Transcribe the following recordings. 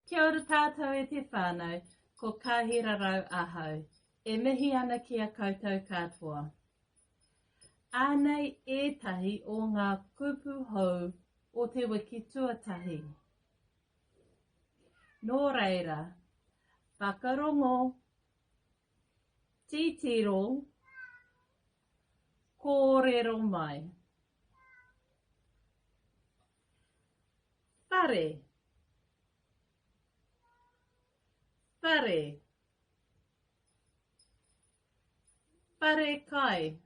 Kia ora tātou e te whānau, ko Kahirarau ahau, e mihi ana ki a koutou katoa. Ānei ētahi o ngā kupu hou o te wiki tuatahi. Nō reira, whakarongo, titiro, kōrero mai. Whare. Whare. Whare kai.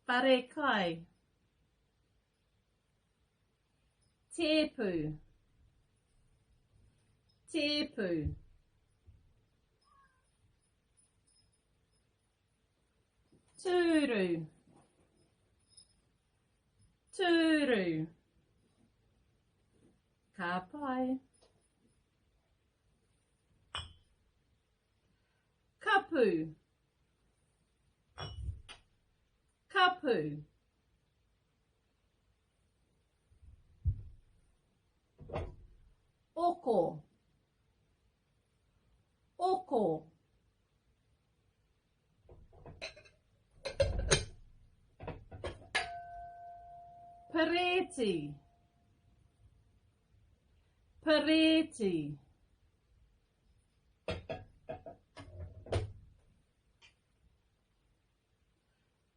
Whare kai. Tēpu. Tēpu. Tūru. Tūru. Ka pai. Kapu. Kapu. Oko. Oko. Perēti. Perēti.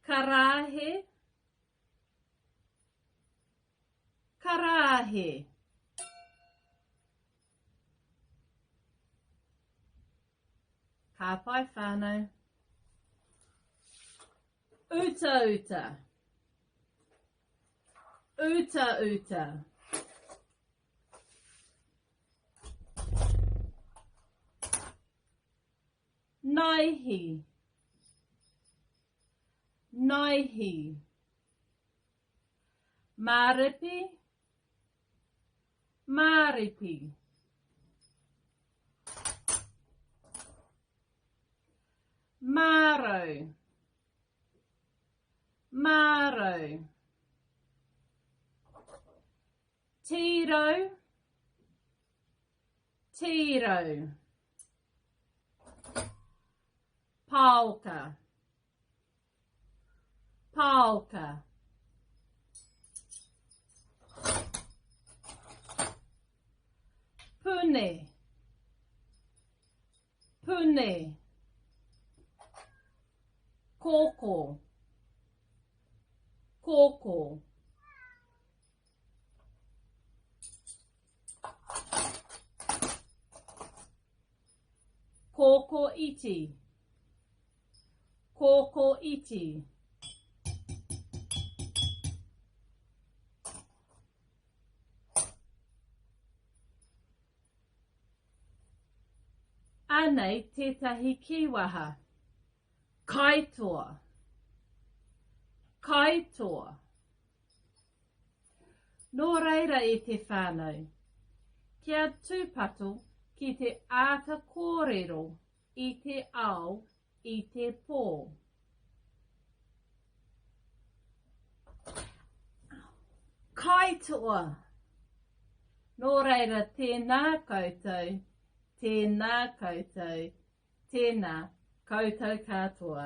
Karāhe. Karāhe. Ka pai whānau. Utauta. Utauta. Naihi. Naihi. Māripi. Māripi. Mārau. Mārau. Tīrau. Tīrau. Pāoka. Pāoka. Pune. Pune. Kōkō. Kōkō. Kōkō iti. Kōkō iti. Anei tētahi kīwaha. Kaitoa. Kaitoa. Nō reira e te whānau, kia tūpato ki te āta kōrero i te ao i te pō. Kaitoa! Nō reira tēnā koutou, tēnā koutou, tēnā koutou katoa.